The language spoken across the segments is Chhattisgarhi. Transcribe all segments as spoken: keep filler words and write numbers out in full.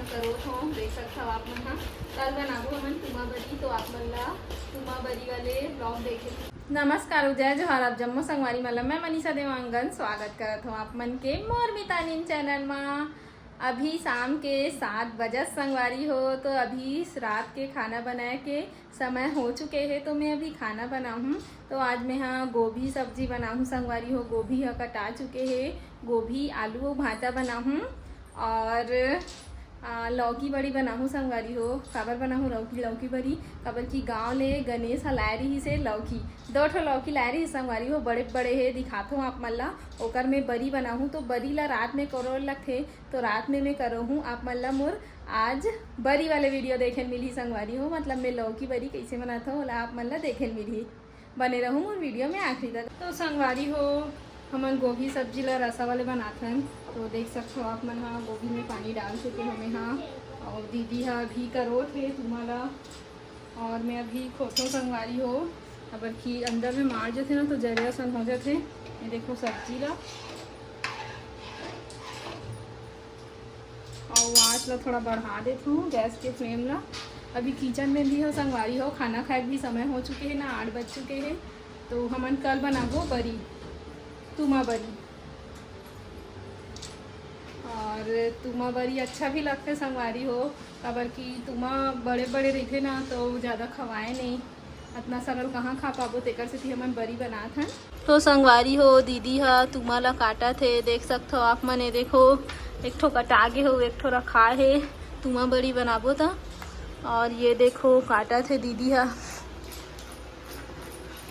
करोत हों, देख सकथव आप मन ह। कल बनाबो हमन तुमा बरी, तो आप मन ला तुमा बरी वाले vlog देखे। नमस्कार, जय जोहार, आप जम्मो संगवारी मन ला मैं मनीषा देवांगन स्वागत करत हों आप मन के मोर मितानिन channel मा। अभी शाम के सात बजत संगवारी हो, तो अभी रात के खाना बनाए के समय हो चुके हे, तो मैं अभी खाना बनाहूँ। तो आज मैं हा गोभी सब्जी बनाहूँ संगवारी हो। गोभी ह कटा चुके हे, गोभी, आलू अउ भांटा बनाहूँ। और आ, लौकी बड़ी बनाहूँ संगवारी हो। काबर बनाहूँ लौकी, लौकी बड़ी? काबर कि गाँव ले गणेश ह लाए रहिस हे लौकी, दो ठो लौकी लाए रहिस संगवारी हो, बड़े बड़े हे, दिखाथों आप मन ला। ओकर मैं बरी बनाहूँ, तो बरी ला रात में करोर लगथे, तो रात में मैं करोहूँ आप मन ला मोर आज बरी वाले video देखे ल मिलही संगवारी हो, मतलब मैं लौकी बरी कइसे बनाथों, ओला आप मन ला देखे ल मिलही। बने रहू मोर video में आखिरी तक। तो संगवारी हो, हमन गोभी सब्जी ला रसा वाले बनाथन। तो देख सकथव आप मन हा, गोभी में पानी डाल चुके हमें हा, और दीदी हा अभी करोत हे तुमा ला, और मैं अभी खोथों संगवारी हो, काबर कि अंदर में मार जथे ना, तो जरे असन हो जथे। ये देखो सब्जी ला, और आँच ला थोड़ा बढ़ा देथों गैस के flame ला। अभी kitchen में भी हो संगवारी हो, खाना खाए के भी समय हो चुके हे ना, आठ बज चुके हे। तो हमन कल बनाबो बरी, तुमा बरी। और तुमा बरी अच्छा भी लगथे संगवारी हो, काबर कि तुमा बड़े बड़े रहिथे ना, तो ज़्यादा खवाए नहीं, अतना सरल कहाँ खा पाबो, तेकर सेती हमन बरी बनात हन। तो संगवारी हो, दीदी ह तुमा ला काटत हे, देख सकथव आप मन। ये देखो, एक ठो कटा गे हो, एक ठो रखा हे, तुमा बरी बनाबो त। और ये देखो, काटत हे दीदी ह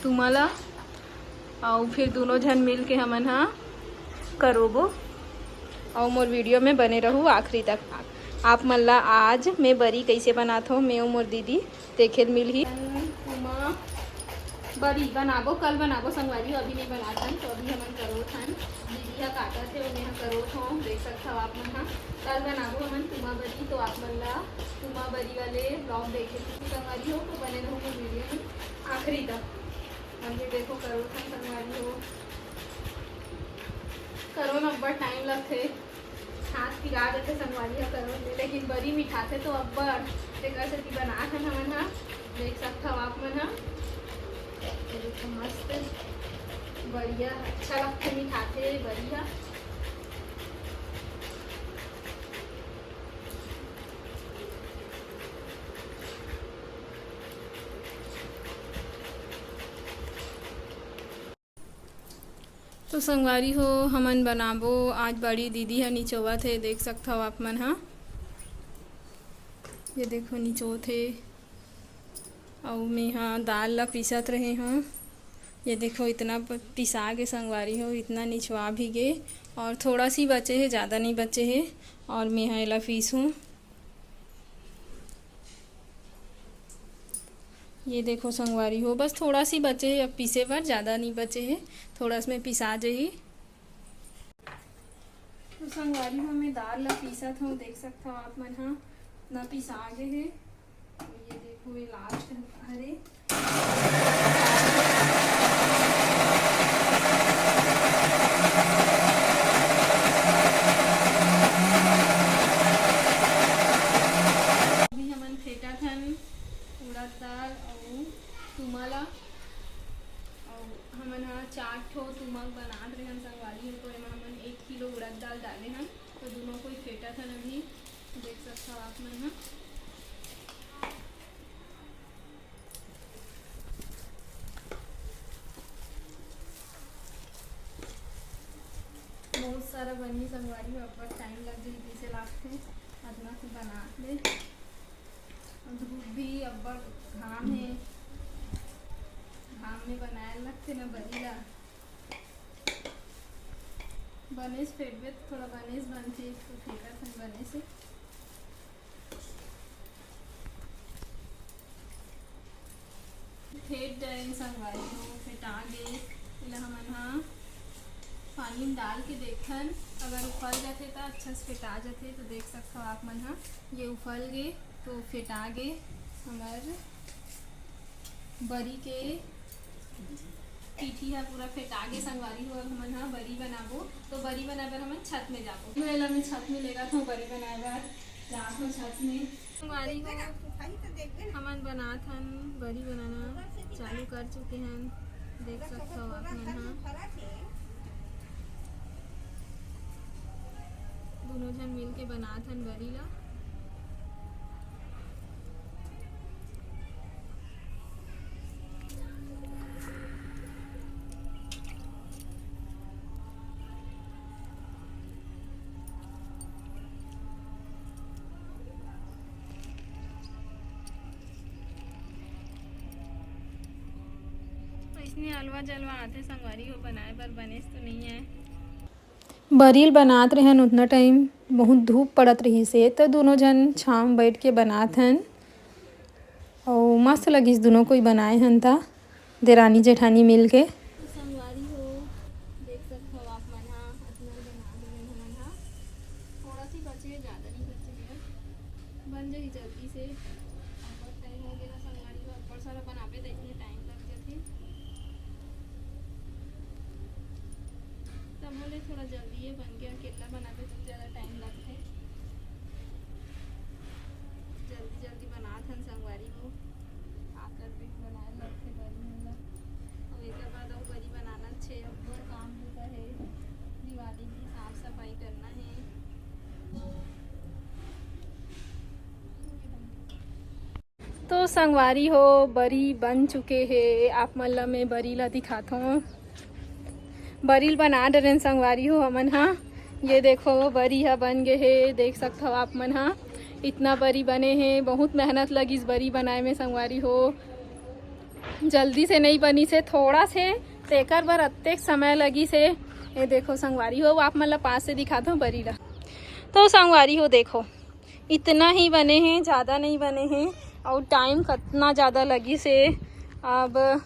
तुमा ला, अउ फिर दोनों झन मिल के हमन ह करोबो। अउ मोर video में बने रहू आखिरी तक। आप मन ला आज मैं बरी कइसे बनाथों, मैं अउ मोर दीदी, देखे ल मिलही। तुमा बरी बनाबो, कल बनाबो संगवारी हो, अभी नहीं बनाथन। तो अभी हमन करोत हन, दीदी ह काटत हे, ओमे ह करोत हों, देख सकथव आप मन ह। कल बनाबो हमन तुमा बरी, तो आप मन ला तुमा बरी वाले vlog देखे ल मिलही संगवारी हो, तो बने रहू मोर video में आखिरी तक। अब ये देखो करोत हन संगवारी हो, करोत में अब्बड़ time लगथे, हाथ पिरा देथे संगवारी हो करोत में, लेकिन बरी मिठाथे तो अब्बड़, तेकर सेती बनात हन हमन ह, देख सकथव आप मन ह। ये देखो मस्त बढ़िया अच्छा लगथे, मिठाथे बढ़िया। तो संगवारी हो, हमन बनाबो आज बरी। दीदी ह निचोवत हे, देख सकथव आप मन ह। ये देखो निचोत हे, अउ मेहा दाल ला पीसत रहे हों। ये देखो इतना प-, पिसा गे संगवारी हो, इतना निचवा भी गे, और थोड़ा सी बचे हे, ज़्यादा नहीं बचे हे। और मेहा एला पीसूँ। ये देखो संगवारी हो, बस थोड़ा सी बचे हे अब पीसे बर, ज़्यादा नहीं बचे हे, थोड़ा इसमें पिसा जाही। तो संगवारी हो, मैं दाल ला पीसत हों, देख सकथव आप मन ह, ना पिसा गे हे। ये देखो, ये last हरे। अभी हमन फेंटत हन उड़द दाल अउ तुमा ला। अउ हमन ह चार ठो तुमा बनात रेहन संगवारी हो, तो एमा हमन एक किलो उड़द दाल डाले हन। तो दोनों कोई फेंटत हन अभी, देख सकथव आप मन ह। बहुत सारा बनही संगवारी हो, अब्बड़ time लग जाही, जइसे लागथे अतना से बनात ले। धूप भी अब्बड़, घाम हे, घाम में बनाए लगथे ना बरी ला। बनेच फेंटबे तो थोड़ा बनेच बनथे, तो फेंटत हन बनेच। फेंट डरेन संगवारी हो, फेंटा गे। एला हमन ह पानी में डाल के देखथन, अगर उफल जाथे त अच्छा से फेंटा जाथे। तो देख सकथव आप मन ह, ये उफल गे तो फेंटा गे हमर बरी के पीठी ह पूरा फेंटा गे संगवारी हो। अब हमन ह बरी बनाबो, तो बरी बनाए बर हमन छत में जाबो। तो एला मैं छत में लेगत हूँ बरी बनाए बर। रात में छत में। संगवारी हो, हमन बनात हन, बरी बनाना चालू कर चुके हन। देख सकथव आप मन ह, दोनों झन मिल के बनात हन बरी ला। अइसने अलवा जलवा आथे संगवारी हो, बनाए बर बनेच तो नइ आए। बरी ल बनात रहेन उतना टाइम बहुत धूप पड़त रहिस हे, त दोनों झन छांव बइठ के बनात हन। अउ मस्त लगिस दुनों कोई बनाए हन त, देरानी जेठानी मिल के। संगवारी हो, देख सकथव आप मन ह, अतना बना देवन हमन ह। थोड़ा सी बचे, ज्यादा नहीं बचे हे। बन जाही जल्दी से। अब्बड़ टाइम हो गेला संगवारी हो, अब्बड़ सारा बनाबे त इतने टाइम लग जाथे। तब बोले थोड़ा जल्दी ये बन के, अकेला बनाबे तो ज्यादा टाइम लगथे। जल्दी जल्दी बनात हन संगवारी हो, का करबे, बनाए लगथे बरी मन ला। अउ एकर बाद अउ बरी बनाना छे, अब्बड़ काम बुता हे, दिवाली की साफ सफाई करना हे। तो संगवारी हो, बरी बन चुके हे। आप मन ला मैं बरी ला दिखाथों। बरी ल बना डरेन संगवारी हो हमन ह। ये देखो, बरी ह बन गे हे, देख सकथव आप मन ह। इतना बरी बने हे, बहुत मेहनत लगिस बरी बनाए में संगवारी हो। जल्दी से नहीं बनिस हे, थोड़ा से, तेकर बर अतेक समय लगिस हे। ये देखो संगवारी हो, आप मन ला पास से दिखाथों बरी ला। तो संगवारी हो, देखो, इतना ही बने हे, ज्यादा नहीं बने हे। अउ टाइम कतना ज्यादा लगिस हे। अब,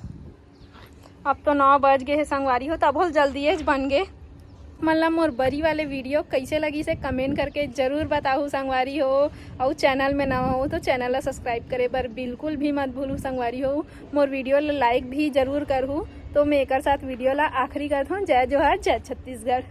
अब तो नौ बज गे हे संगवारी हो, तभो ले जल्दिएच बन गे। मन ला मोर बरी वाले वीडियो कइसे लगिस हे, कमेंट करके जरूर बताहू संगवारी हो। अउ चैनल में नवा हो तो चैनल ला सब्सक्राइब करे बर बिल्कुल भी मत भूलू संगवारी हो। मोर वीडियो ला लाइक भी जरूर करहू। तो मैं एकर साथ वीडियो ला आखिरी करत हूँ। जय जोहार, जय छत्तीसगढ़।